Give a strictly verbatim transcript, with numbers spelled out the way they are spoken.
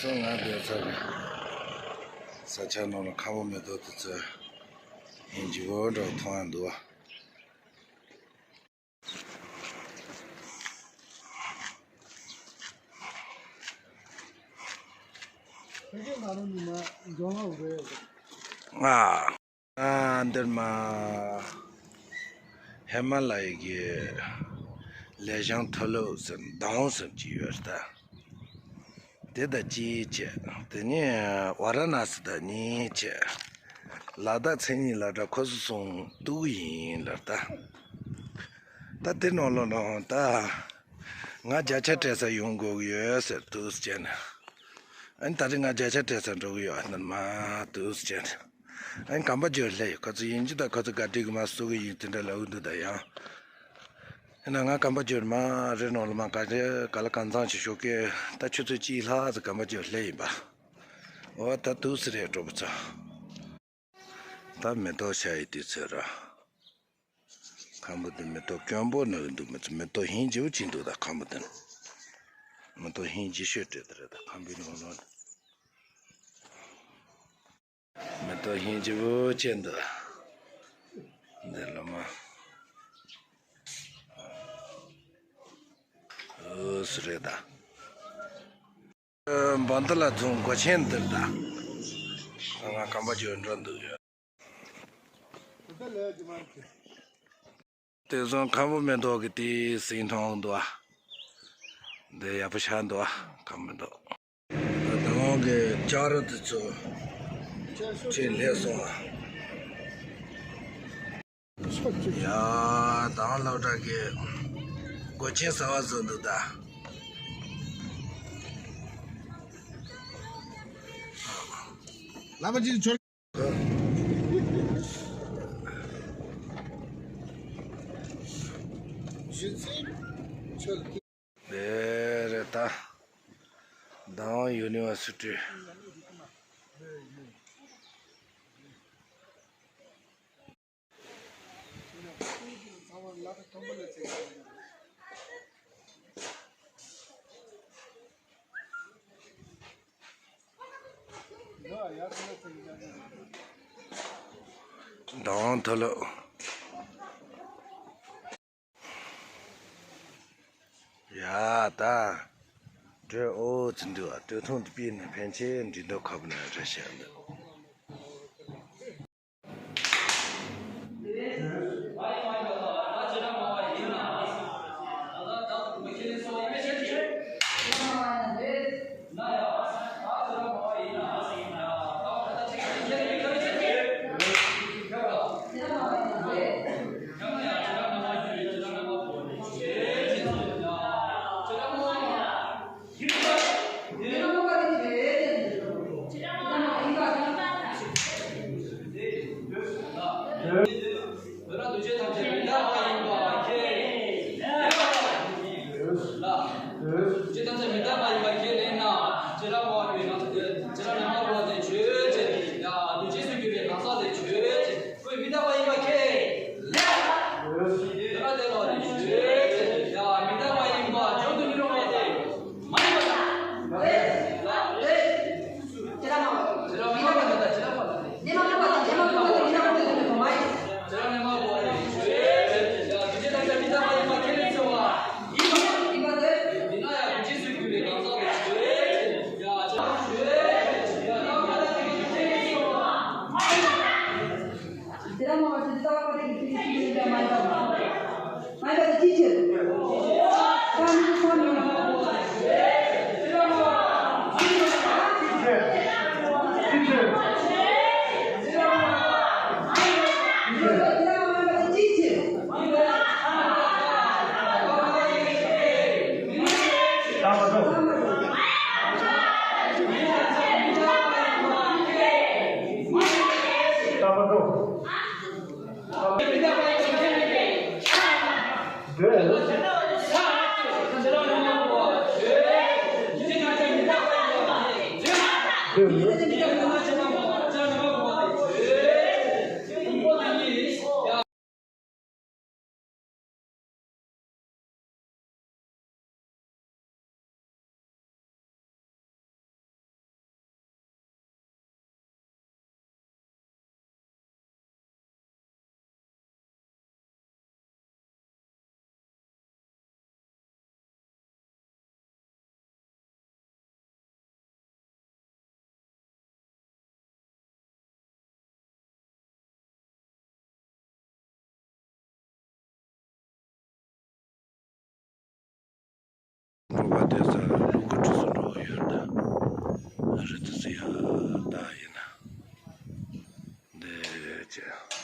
ང་བསྡད་ས་གི་ས་ཆ་ནང་ལ་ཁམ་བུ་མེ་ཏོག་དེ་ཚོ་ཡིན་གྱི་བོ་འདྲ་མཐོང་ཡ་འདུག་བ། ཨ། ཨ། འདིར་མ་ཧི་མ་ལ་ཡའི་གི་ལེ་ཤང་མཐོ་ལོ་ཟེར་མདོ་ཟེར་གྱི་ཡོད་ད། དེ་དང་གཅིག་བྱས། དེ་ནས་ཝཱ་ར་ཎ་སི་དང་གཉིས་བྱས། ལ་དྭགས་མཚན་ཉིད་ལ་འདྲ་ཁོ་སོ་སོང་ཏུའུ་ཡིན་ལ་ད། ད་དེ་ནང་ལོ་ནང་ད་ང་བརྒྱ་ཆ་སྤྲད་ས་ཡོང་དགོས་ཀྱི་ཡོད་ཟེར་ཏུའུ་སི་ཅན། ཨ་ནི་ད་རེས་ང་བརྒྱ་ཆ་སྤྲད་ས་འགྲོ་གི་ཡོད་ཨ་ནི་མ་ཏུའུ་སི་ཅན། ཨ་ནི་གམ་པ་འཇོག་སླེབས་ཡོད། ཁོ་ཚོ་ཡིན་གཅིག་དང་ཁོ་ཚོ་ག་འདྲི་གི་མ་སུ་གི་ཡིན་དེ་འདྲ་ལབ་འདུག་ད་ཡང་། ཡིན་ན་ང་གམ་པ་འཇོག་མ་རེད་ནོར་ལ་མ་ག་རེ་ག་ལ་གང་ཚང་ཞིག་ཤོག་གི་ད་ཆུ་ཚོད་གཅིག་ལྷག་ཙམ་གམ་པ་འཇོག་སླེབས་ཡིན་པ། འོ་ད་ཏུའུ་སི་རེད་གྲོགས་པོ་ཚོ། ད་མེ་ཏོག་ཤ་ཡི་དུས་ཚོད་ར། ཁམ་བུ་དེ་མེ་ཏོག་སྐྱོན་པོ་ནི་འདུག་མི་ཚོ་མེ་ཏོག་ཧིང་རྗེ་བོ་ཅིག་འདུག་ད་ཁམ་བུ་དེ། མེ་ཏོག་ཧིང་རྗེ་ཤོས་སྤྲད་དེ་རེད་ད་ཁམ་བུའི་ནང་ལོགས་ནས། མེ་ཏོག་ཧིང་རྗེ་བོ་ཅན་འདུག་འདི་ལ་མ། ཨོ་སུ་རེད་ད། འབའ་མདོ་ལ་རྫོང་སྒོ་ཆེན་འདིར་ད། ང་གམ་པ་ཇོ་འགྲོ་འདུག་ཡོད། དེ་བཟུང་ཁམ་བུ་མེ་ཏོག་གི་དེའི་སིང་མཐོང་འདུག་ཨ། འདི་ཡག་པོ་ཤར་འདུག་ཨ་ཁམ་བུ་མེ་ཏོག་ད་དང་གི་ལྕགས་རི་དེ་ཚོ་ཕྱིན་སླེབས་སོང་ཨ། ཡ། དང་སློབ་གྲྭ་གི་སྒོ་ཆེན་གསར་བ་བཟོ་འདུག་ད། ལམ་པ་ཅིག་འཆོར། དེ་རེད་ད། དང་ཡུ་ནི་ཝར་སི་ཊི། དང་ཐོ་ལོ། ཡ་ད། འགྲོས་ཨོ་ཙི་འདུག་ཨ། སྟོད་ཐུང་དུ་པི་ནས་ཕན་ཆེ་འདྲི་འདོད་ཁ་བུ་ན་རེ་བཤད་འདུག་བོད་རང་འདུ་བྱེད་ཐམས་ཅད་མི་རྟག་པ་ཡིན་པ་ཁས་ལེན། འདུ་བྱེད་ཐམས་ཅད་མི་རྟག་པ་ཡིན་པ་ཁས་ལེན་ན། ཁྱེད་རང་མ་བ་ཡོད་ན་ཁྱེད་རང་ནས་མ་བ་དེ་ཆོས་ཅན། ཡ་འདུ་བྱེད་སུ་གྱུར་པའི་གང་ཟག་དེ་ཆོས་ཅན། ཁོས་མི་རྟག་པ་ཡིན་པ་ཁས་ལེན། ཁྱེད་རང་དེ་ལ་དེ་ཆོས་ཅན། ཡ་མི་རྟག་པ་ཡིན་པ་བྱུང་དུ་མི་རུང་བ་དེ། ཨ་དེ་ས་ལ་ཀླུ་མཁར་ཁྲི་ཟུར་འགྲོ་ཡོད་ན། རི་དེ་ཚོ་ཡང་ད་ཡིན་ན། འདི་ཅི།